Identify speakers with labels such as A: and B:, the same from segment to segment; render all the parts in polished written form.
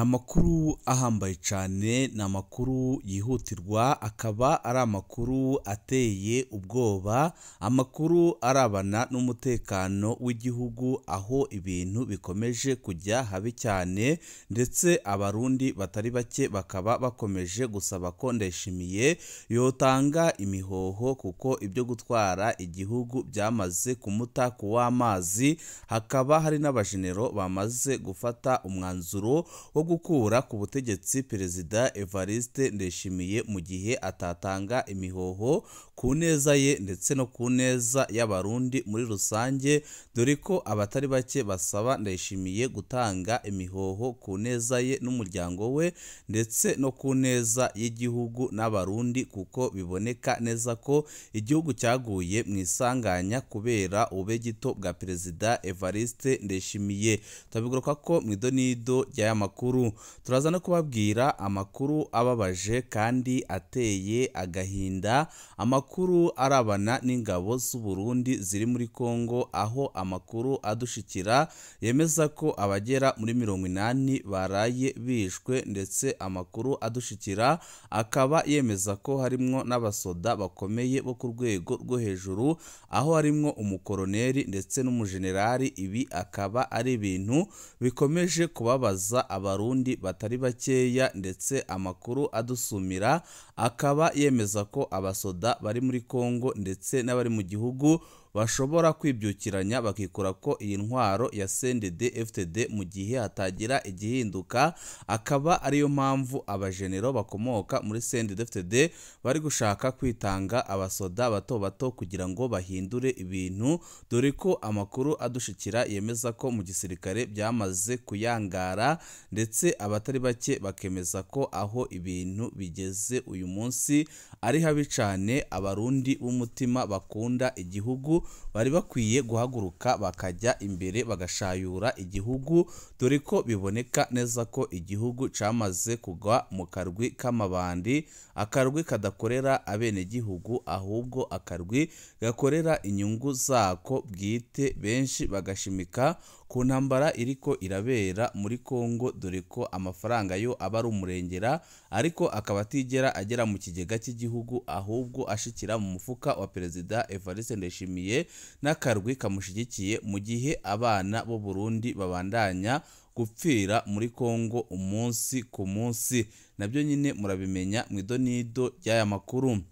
A: Ni amakuru ahambaye cyane, ni amakuru yihutirwa, akaba ari amakuru ateye ubwoba, amakuru arabana n'umutekano w'igihugu, aho ibintu bikomeje kujya habi cyane, ndetse Abarundi batari bake bakaba bakomeje gusaba ko Ndayishimiye yotanga imihoho, kuko ibyo gutwara igihugu byamaze kumuta ku w'amazi. Hakaba hari n'abajenero bamaze gufata umwanzuro wo gukura ku butegetsi Perezida Evariste Ndayishimiye mu gihe atatanga imihoho ku neza ye ndetse no ku neza y'Abarundi muri rusange, dore ko abatari bake basaba Ndayishimiye gutanga imihoho ku neza ye n'umuryango we ndetse no ku neza y'igihugu n'Abarundi, kuko biboneka neza ko igihugu cyaguye mu isanganya kubera ububegito bwa Perezida Evariste Ndayishimiye. Turabigaruka ko mu idonido ry'aya makuru. Turaza no kubabwira amakuru ababaje kandi ateye agahinda, amakuru arabana n'ingabo z'u Burundi ziri muri Kongo, aho amakuru adushikira yemeza ko abagera muri 80 baraye bishwe, ndetse amakuru adushikira akaba yemeza ko harimwo n'abasoda bakomeye bo ku rwego rwo hejuru, aho harimwo umukoroneri ndetse n'umujenerali. Ibi akaba ari ibintu bikomeje kubabaza Abarundi batari bakeya, ndetse amakuru adusumira akaba yemeza ko abasoda bari muri Kongo ndetse n'abari mu gihugu bashobora kwibyukiranya bakikura ko iyi ntwaro ya CNDD FDD mu gihe hatagira igihinduka, akaba ariyo mpamvu abajenero bakomoka muri CNDD FDD bari gushaka kwitanga abasoda bato bato kugira ngo bahindure ibintu, dore ko amakuru adushikira yemeza ko mu gisirikare byamaze kuyangara, ndetse abatari bake bakemeza ko aho ibintu bigeze uyu munsi ari habi cyane. Abarundi b'umutima bakunda igihugu bari bakwiye guhaguruka bakajya imbere bagashayura igihugu, dore ko biboneka neza ko igihugu cyamaze kugwa mu karwi k'amabandi, akarwi kadakorera abenegihugu ahubwo akarwi gakorera inyungu zako bwite, benshi bagashimika ku ntambara iriko irabera muri Kongo, dore ko amafaranga yo aba ari umurengera ariko akaba atigera agera mu kigega cy'igihugu, ahubwo ashikira mu mufuka wa Perezida Evariste Ndayishimiye n'akarwi kamushyigikiye, mu gihe abana b'u Burundi babandanya gupfira muri Kongo umunsi ku munsi. Nabyo nyine murabimenya mu idonido ry'aya makuru.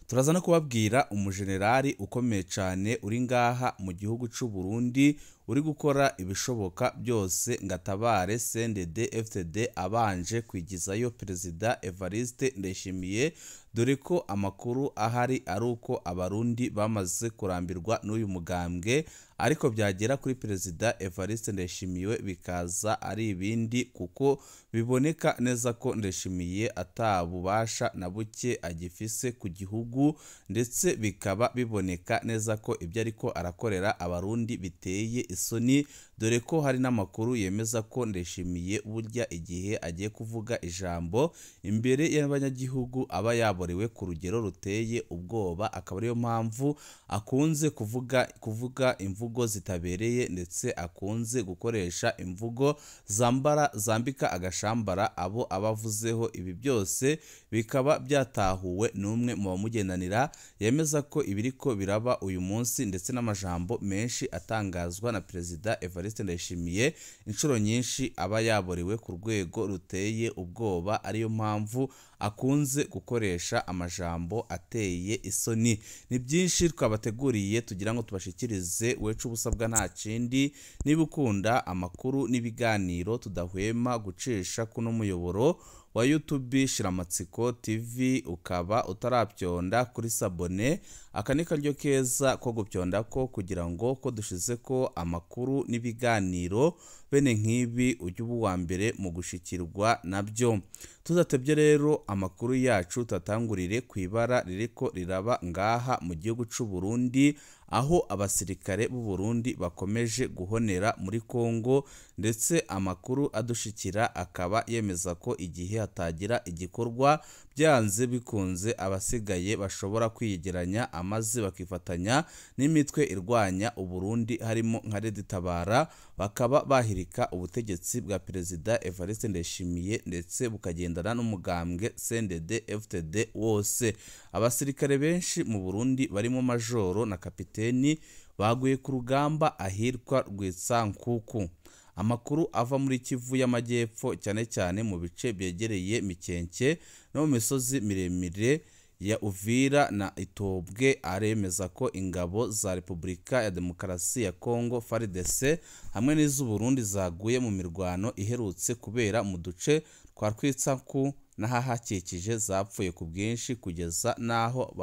A: Turaza no kubabwira umujenerali ukomeye cyane uri ngaha mu gihugu cy'u Burundi, uri gukora ibishoboka byose ngo atabare CNDD FDD abanje kwigizayo Perezida Evariste Ndayishimiye, dore ko amakuru ahari ari uko Abarundi bamaze kurambirwa n'uyu mugambwe, ariko byagera kuri Perezida Evariste Ndayishimiye bikaza ari ibindi, kuko biboneka neza ko Ndayishimiye atabubasha na buke agifise ku gihugu, ndetse bikaba biboneka neza ko ibyo ariko arakorera Abarundi biteye isoni, dore ko hari n'amakuru yemeza ko Ndayishimiye burya igihe agiye kuvuga ijambo imbere y'abanyagihugu aba yaborewe ku rugero ruteye ubwoba, akaba ariyo mpamvu akunze kuvuga imvugo zitabereye, ndetse akunze gukoresha imvugo zambara zambika agashambara abo abavuzeho. Ibi byose bikaba byatahuwe n'umwe mu bamugendanira, yemeza ko ibiriko biraba uyu munsi ndetse n'amajambo menshi atangazwa na Perezida Evariste Ndayishimiye inshuro nyinshi aba yaborewe ku rwego ruteye ubwoba, ariyo mpamvu akunze gukoresha amajambo ateye isoni. Ni byinshi twabateguriye tugira ngo tubashikirize, wecu ubusabwa nta kindi, niba ukunda amakuru n'ibiganiro tudahwema gucisha kuno muyoboro wa YouTube Shiramatsiko TV, ukaba utarabyonda kuri sabone, aka ni karyo keza ko gupyonda ko kugira ngo ko dushize ko amakuru n'ibiganiro bene nk'ibi ujye uba uwa mbere mu gushikirwa nabyo. Tudatebye rero amakuru yacu tatangurire ku ibara ririko riraba ngaha mu gihugu cy'u Burundi, aho abasirikare b'u Burundi bakomeje guhonera muri Kongo, ndetse amakuru adushikira akaba yemeza ko igihe hatagira igikorwa byanze bikunze abasigaye bashobora kwiyegeranya amaze bakifatanya n'imitwe irwanya Uburundi harimo nka Red Tabara, bakaba bahirika ubutegetsi bwa Perezida Evariste Ndayishimiye ndetse bukagendana n'umugambwe CNDD FDD wose. Abasirikare benshi mu Burundi barimo majoro na kapiteni baguye ku rugamba ahitwa Rwitsankuku. Amakuru ava muri Kivu y'Amajyepfo cyane cyane mu bice byegereye Mikenke no mu misozi miremire ya Uvira na Itobwe aremeza ko ingabo za Repubulika ya Demokarasi ya Kongo FARDC hamwe n'iz'u Burundi zaguye mu mirwano iherutse kubera mu duce twa Rwitsankuku n'ahahakikije zapfuye ku bwinshi kugeza n'aho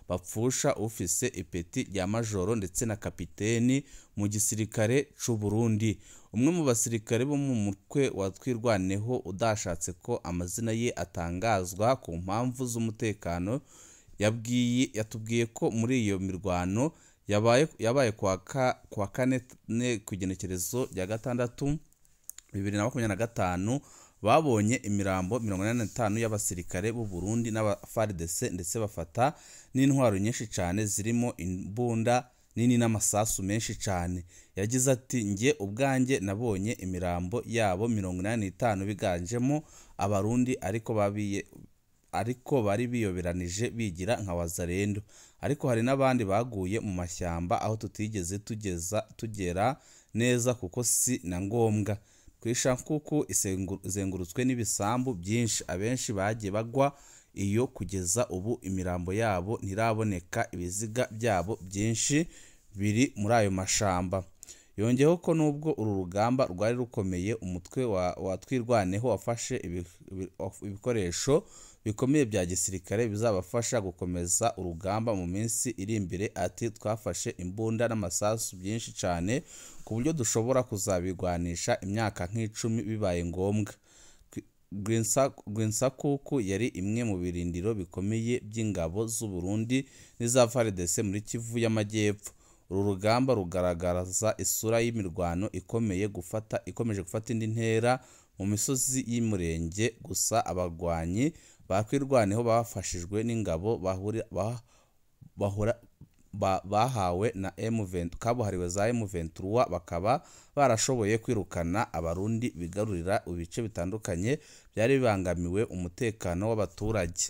A: bapfusha ufise ipeti rya majoro ndetse na kapiteni mu gisirikare c'u Burundi. Umwe mu basirikare bo mu mutwe wa Twirwaneho udashatse ko amazina ye atangazwa ku mpamvu z'umutekano yatubwiye ko muri iyo mirwano yabaye kwa kane ku igenekerezo rya 6 2025 babonye imirambo 85 y'abasirikare b'u Burundi n'aba FARDC ndetse bafata n'intwaro nyinshi cyane zirimo imbunda nini n'amasasu menshi cyane. Yagize ati njye ubwanjye nabonye imirambo yabo 85 biganjemo Abarundi ariko bari biyoberanije bigira nka wazarendo, ariko hari n'abandi baguye mu mashyamba aho tutigeze tugera neza kuko si na ngombwa. Rwitsankuku izengurutswe n'ibisambu byinshi, abenshi bagiye bagwa iyo kugeza ubu imirambo yabo ntiraboneka, ibiziga byabo byinshi biri muri ayo mashamba. Yongeyeho ko nubwo uru rugamba rwari rukomeye, umutwe wa Twirwaneho wafashe ibikoresho bikomeye bya gisirikare bizabafasha gukomeza urugamba mu minsi iri imbere. Ati twafashe imbunda n'amasasu byinshi cyane ku buryo dushobora kuzabigwanisha imyaka nk'icumi bibaye ngombwa. Rwitsankuku yari imwe mu birindiro bikomeye by'ingabo z'u Burundi n'iza FARDC muri Kivu y'Amajyepfo. Uru rugamba rugaragaza isura y'imirwano ikomeje gufata indi ntera mu misozi y'Umurenge. Gusa abagwanyi ba Twirwaneho bafashijwe n'ingabo bahawe na M20 kabuhariwe za M23 bakaba barashoboye kwirukana Abarundi bigarurira ibice bitandukanye byari bibangamiwe umutekano w'abaturage.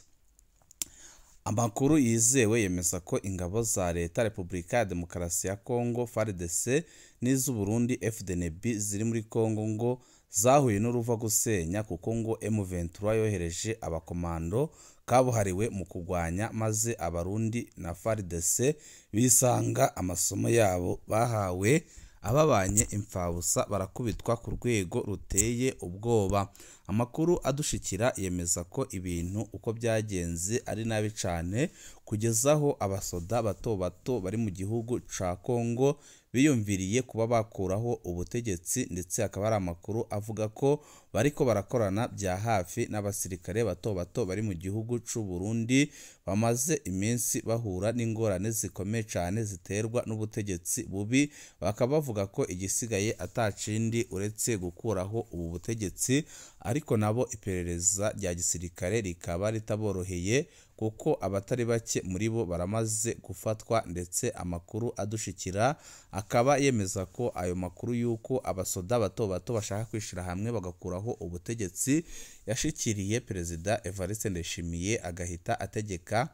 A: Amakuru yizewe yemeza ko ingabo za Leta Repubulika ya Demokarasi ya Kongo FARDC n'iz'u Burundi FDNB ziri muri Kongo ngo zahuye n'uruva gusenya, kuko ngo M23 yohereje abakomando kabuhariwe mu kugwanya, maze Abarundi na FARDC bisanga amasomo yabo bahawe ababanye imfabusa barakubitwa ku rwego ruteye ubwoba. Amakuru adushikira yemeza ko ibintu uko byagenze ari nabi cyane kugezaho abasoda bato bato bari mu gihugu ca Kongo biyumviriye kuba bakuraho ubutegetsi, ndetse akaba ari amakuru avuga ko bariko barakorana bya hafi n'abasirikare bato bato bari mu gihugu c'u Burundi bamaze iminsi bahura n'ingorane zikomeye cyane ziterwa n'ubutegetsi bubi, bakaba bavuga ko igisigaye atacindi uretse gukuraho ubu butegetsi, ariko nabo iperereza rya gisirikare rikaba ritaboroheye kuko abatari bake muri bo baramaze gufatwa, ndetse amakuru adushikira akaba yemeza ko ayo makuru y'uko abasoda bato bato bashaka kwishira hamwe bagakuraho ubutegetsi yashikiriye Perezida Evariste Ndayishimiye, agahita ategeka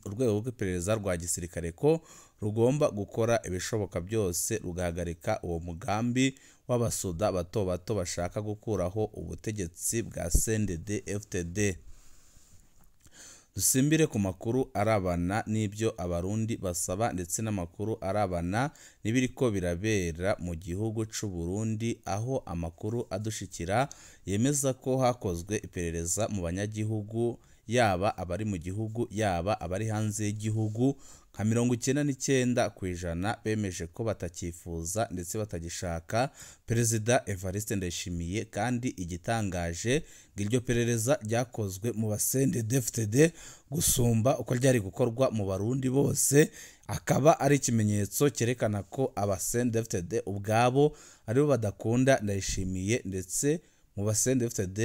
A: urwego rw'iperereza rwa gisirikare ko rugomba gukora ibishoboka byose rugahagarika uwo mugambi w'abasoda bato bato bashaka gukuraho ubutegetsi bwa CNDD FDD. Dusimbire ku makuru arabana n'ibyo Abarundi basaba ndetse n'amakuru arabana n'ibiriko birabera mu gihugu c'u Burundi, aho amakuru adushikira yemeza ko hakozwe iperereza mu banyagihugu, yaba abari mu gihugu yaba abari hanze y'igihugu, nka 99% bemeje ko batakifuza ndetse batagishaka Perezida Evariste Ndayishimiye. Kandi igitangaje iryo perereza ryakozwe mu ba CNDD-FDD gusumba uko ryari gukorwa mu Barundi bose, akaba ari ikimenyetso cyerekana ko aba CNDD-FDD ubwabo aribo badakunda Ndayishimiye, ndetse mu ba CNDD-FDD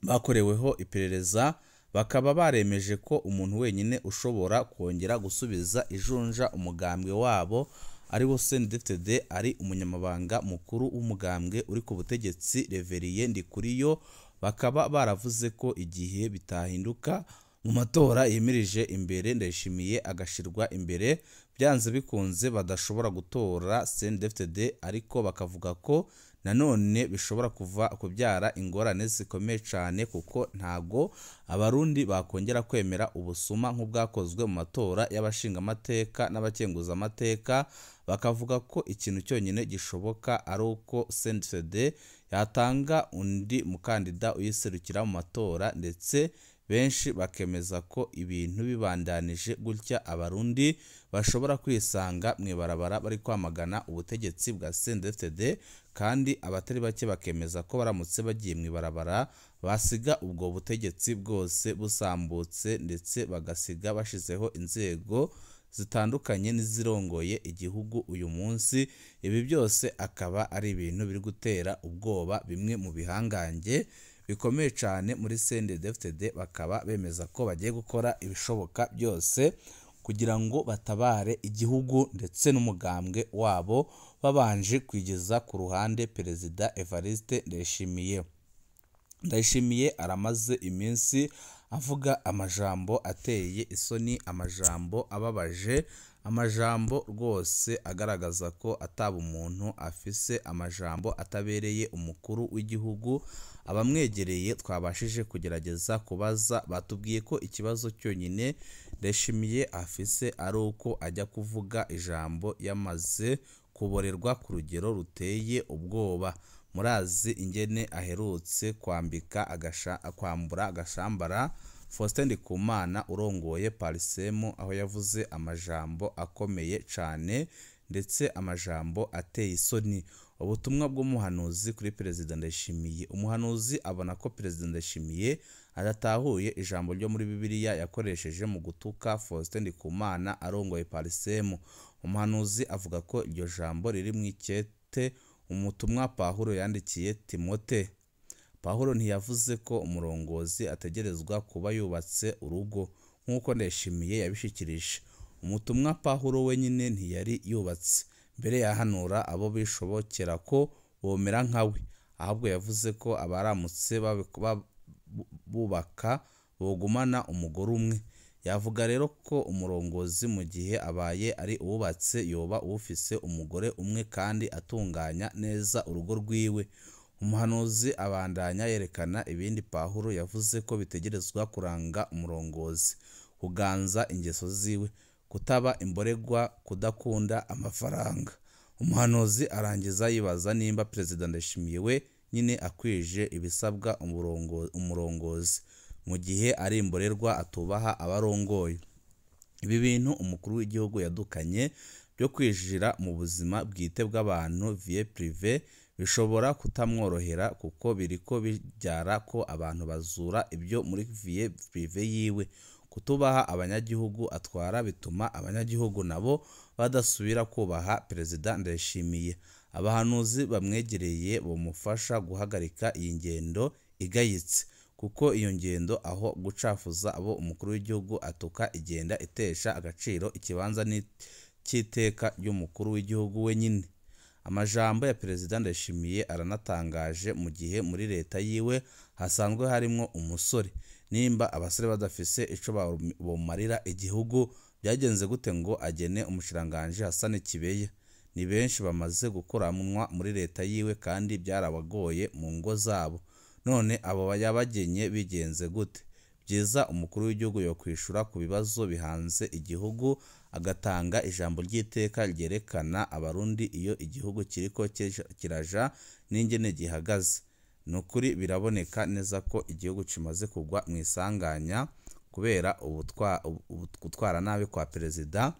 A: Bakoreweho iperereza bakaba baremeje ko umuntu wenyine ushobora kongera gusubiza ijunja umugambwe wabo ari wo CNDD-FDD ari umunyamabanga mukuru w'umugambwe uri ku butegetsi Reverien Ndikuriyo. Bakaba baravuze ko igihe bitahinduka mu matora yimirije imbere, Ndayishimiye agashirwa imbere, byanze bikunze badashobora gutora CNDD-FDD, ariko bakavuga ko nanone bishobora kuva kubyara ingorane zikomeye cyane, kuko ntago abarundi bakongera kwemera ubusuma nk'ubwakozwe mu matora y'abashingamateka n'abakenguzamateka. Bakavuga ko ikintu cyonyine gishoboka ari uko CNDD-FDD yatanga undi mukandida uyiserukira mu matora, ndetse benshi bakemeza ko ibintu bibandanije gutya abarundi bashobora kwisanga mu ibarabara bari kwamagana ubutegetsi bwa CNDD-FDD, kandi abatari bake bakemeza ko baramutse bagiye mu ibarabara basiga ubwo butegetsi bwose busambutse, ndetse bagasiga bashizeho inzego zitandukanye n'izirongoye igihugu uyu munsi. Ibi byose akaba ari ibintu biri gutera ubwoba bimwe mu bihangange bikomeye cyane muri CNDD-FDD, bakaba bemeza ko bagiye gukora ibishoboka byose kugira ngo batabare igihugu ndetse n'umugambwe wabo, babanje kwigeza ku ruhande Perezida Evariste Ndayishimiye. Ndayishimiye aramaze iminsi avuga amajambo ateye isoni, amajambo ababaje, amajambo rwose agaragaza ko ataba umuntu afise, amajambo atabereye umukuru w'igihugu. Abamwegereye twabashije kugerageza kubaza batubwiye ko ikibazo cyonyine Ndayishimiye afise ari uko ajya kuvuga ijambo yamaze kuborerwa ku rugero ruteye ubwoba. Murazi ingene aherutse kwambika kwambura agashambara Faustin Ndikumana urongoye Parisemu, aho yavuze amajambo akomeye cyane ndetse amajambo ateye isoni. Ubutumwa bw'umuhanuzi kuri Perezida Ndayishimiye. Umuhanuzi abona ko Perezida Ndayishimiye adatahuye ijambo ryo muri Bibiliya yakoresheje mu gutuka Faustin Ndikumana arongoye Parisemu. Umuhanuzi avuga ko iryo jambo riri mu ikete umutumwa Pawulo yandikiye Timote. Pawulo ntiyavuze ko umurongozi ategerezwa kuba yubatse urugo nk'uko Ndayishimiye yabishikirije. Umutumwa Pawulo wenyine ntiyari yubatse, mbere yahanura abo bishobokera ko bomera nkawe, ahubwo yavuze ko abaramutse bubaka bogumana umugore umwe. Yavuga rero ko umurongozi mu gihe abaye ari uwubatse yoba uwufise umugore umwe kandi atunganya neza urugo rwiwe. Umuhanuzi abandanya yerekana ibindi Pawulo yavuze ko bitegerezwa kuranga umurongozi: kuganza ingeso ziwe, kutaba imboregwa, kudakunda amafaranga. Umuhanuzi arangiza yibaza nimba Perezida Ndayishimiye we nyine akwije ibisabwa umurongozi mu gihe ari imborerwa atubaha abarongoye. Ibi bintu umukuru w'igihugu yadukanye byo kwijira mu buzima bwite bw'abantu vie privée bishobora kutamworohera, kuko biriko bibyara ko abantu bazura ibyo muri vie privée yiwe. Kutubaha abanyagihugu atwara bituma abanyagihugu nabo badasubira kubaha Perezida Ndayishimiye. Abahanuzi bamwegereye bamufasha guhagarika iyi ngendo igayitse, kuko iyo ngendo aho gucafuza abo umukuru w'igihugu atuka igenda itesha agaciro ikibanza cy'iteka ry'umukuru w'igihugu wenyine. Amajambo ya Perezida Ndayishimiye aranatangaje mu gihe muri leta yiwe hasanzwe harimo umusore. Nimba abasore badafise ico bomarira igihugu, byagenze gute ngo agene umushiranganje Hassan Kibeya? Ni benshi bamaze gukoranwa muri leta yiwe kandi byarabagoye mu ngo zabo, none abo yabagenye bigenze gute? Byiza umukuru w'igihugu yo kwishura ku bibazo bihanze igihugu, agatanga ijambo ry'iteka ryerekana abarundi iyo igihugu kiriko kiraja n'ingene gihagaze. Nukuri biraboneka neza ko igihugu kimaze kugwa mu isanganya kubera gutwara nabi kwa Perezida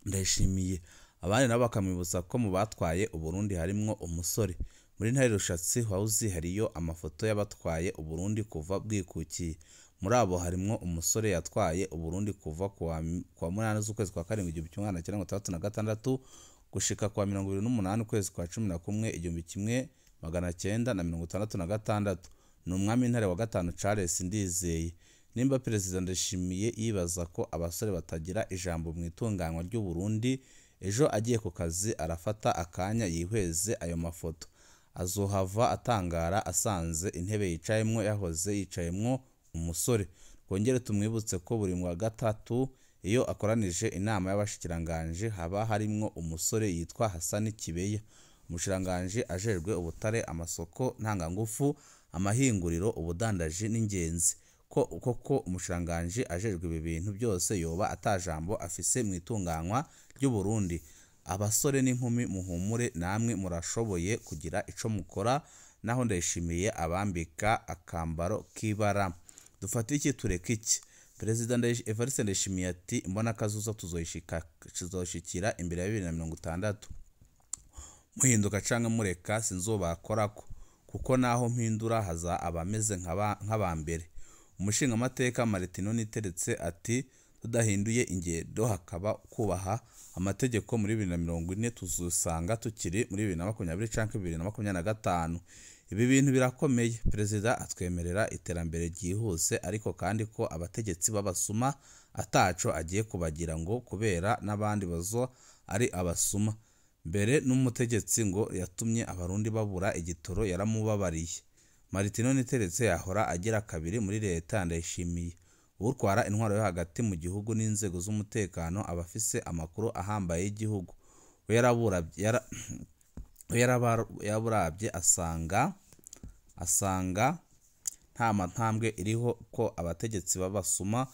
A: Ndayishimiye. Abandi nabo bakamwibutsa ko mu batwaye Uburundi harimwo umusore. Muri Ntare Rushatsi House hariyo amafoto y'abatwaye Uburundi kuva bwikukiye. Muri abo harimwo umusore yatwaye Uburundi kuva kuwa 8 z'ukwezi kwa 7 1966 gushika kwa 28 ukwezi kwa 11 1966. Ni umwami Ntare wa gatanu Charles Ndizeye. Nimba Perezida Ndayishimiye yibaza ko abasore batagira ijambo mu itunganywa ry'u Burundi, ejo agiye ku kazi arafata akanya yihweze ayo mafoto. Azohava atangara asanze intebe yicayemwo yahoze yicayemwo umusore. Twongere tumwibutse ko buri wa gatatu iyo akoranije inama y'abashikiranganje haba harimwo umusore yitwa Hasani Kibeya, umushikiranganje ajejwe ubutare, amasoko ntangangufu, amahinguriro, ubudandaji n'ingenzi. Ko koko umushikiranganje ajejwe ibi bintu byose yoba atajambo afise mu itunganywa ry'u Burundi. Abasore n'inkumi muhumure, namwe murashoboye kugira ico mukora, naho Ndayishimiye abambika akambaro k'ibara. Dufate iki tureke iki? Perezida Evariste Ndayishimiye ati imbona kazoza tuzoshikira imbere ya 2060. Muhinduka canke mureka sinzobakorako, kuko naho mpindura haza abameze nk'abambere. Umushinga amateka Martino Niteretse ati tudahinduye ingendo hakaba kubaha amategeko muri 2040 tuzusanga tukiri muri 2020 canke 2025. Ibi bintu birakomeye. Perezida atwemerera iterambere ryihuse, ariko kandi ko abategetsi b'abasuma ataco agiye kubagira ngo kubera n'abandi bazo ari abasuma. Mbere n'umutegetsi ngo yatumye abarundi babura igitoro yaramubabariye. Martino Niteretse yahora agira kabiri muri leta Ndayishimiye. Utwara intwaro yo hagati mu gihugu n'inzego z'umutekano abafise amakuru ahambaye y'igihugu. We yaraburabye asanga nta ntambwe iriho ko abategetsi b'abasuma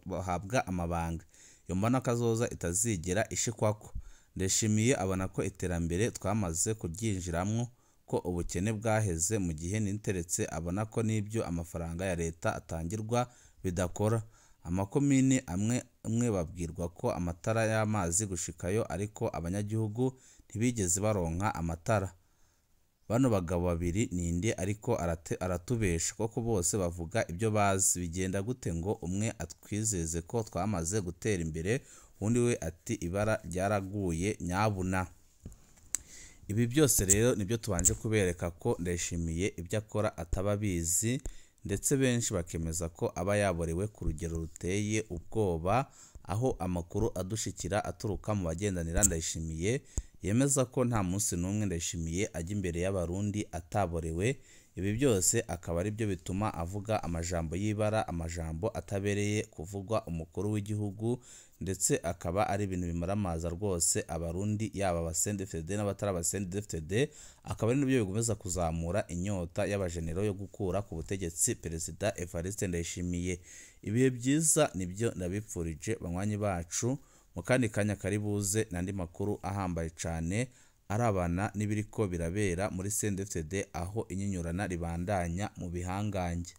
A: bahabwa amabanga. Iyo mbona kazoza itazigera ishikwako. Ndayishimiye abona ko iterambere twamaze kuryinjiramwo, ko ubukene bwaheze, mu gihe Niteretse abona ko n'ibyo amafaranga ya leta atangirwa bidakora. Amakomini amwe amwe babwirwa ko amatara y'amazi gushikayo, ariko abanyagihugu ntibigeze baronka amatara. Bano bagabo babiri ninde ariko aratubesha koko? Bose bavuga ibyo bazi. Bigenda gute ngo umwe atwizeze ko twamaze gutera imbere, undi we ati ibara ryaraguye nyabuna? Ibi byose rero nibyo tubanje kubereka ko Ndayishimiye ibyo akora atababizi, ndetse benshi bakemeza ko aba yaborewe ku rugero ruteye ubwoba, aho amakuru adushikira aturuka mu bagendanira Ndayishimiye yemeza ko nta munsi n'umwe Ndayishimiye ajya imbere y'abarundi ataborewe. Ibi byose akaba ari byo bituma avuga amajambo y'ibara, amajambo atabereye kuvugwa umukuru w'igihugu, ndetse akaba ari ibintu bimaramaza rwose abarundi, yaba aba CNDD-FDD n'abatari aba CNDD-FDD. Akaba ari nabyo bigomeza kuzamura inyota y'abajenero yo gukura ku butegetsi Perezida Evariste Ndayishimiye. Ibihe byiza nibyo ndabipfurije banywanyi bacu. Mu kandi kanya kari buze n'andi makuru ahambaye cane arabana n'ibiriko birabera muri CNDD-FDD, aho inyinyurana ribandanya mu bihangange.